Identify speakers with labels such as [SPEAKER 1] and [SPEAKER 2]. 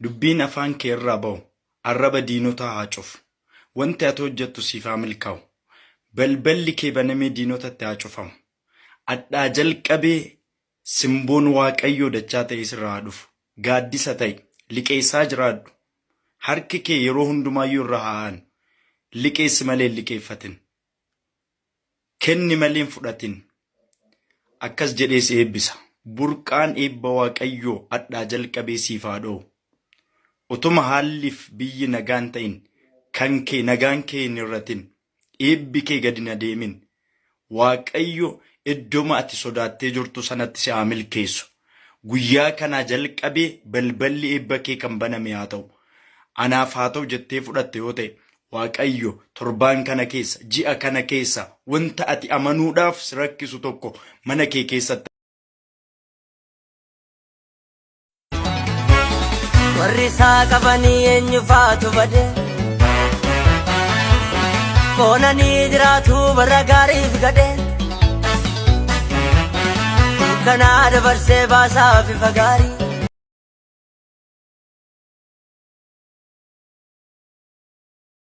[SPEAKER 1] Dubbiin afaan kee irraa ba'u arraba diinotaa haa cufu. Wanti ati hojjettu siif haa milkaa'u. Balballi kee banamee diinotatti haa cufamu. Adhaa jalqabee simboon Waaqayyoo dachaa ta'ee sirra haa dhufu. Gaaddisa ta'i. Liqeessaa jiraadhu. Harki kee yeroo hundumaayyuu irra haa aanu. Liqeessi malee hin liqeeffatin. Kenni malee hin fudhatin. Akkas jedhee si eebbisa. Burqaan eebba Waaqayyoo adhaa jalqabee siif haa dho'u. Utuma haalliif biyyi nagaan ta'in, kan kee nagaan kee hin hir'atin, eebbi kee gad hin adeemin. Waaqayyo iddoma ati sodaattee jirtu sanatti si haa milkeessu. Guyyaa kanaa jalqabee balballi eebba kee kan baname haa ta'u. Anaaf haa ta'u jettee fudhatte yoo ta'e, Waaqayyo torbaan kana keessa, ji'a kana keessa wanta ati amanuudhaaf si rakkisu tokko mana kee keessatti
[SPEAKER 2] Warri isaa qabanii eenyu faatu bade. Boonanii jiraatu bara gaariif gadhe. Dukkanaa dabarsee baasaaf ifa gaarii.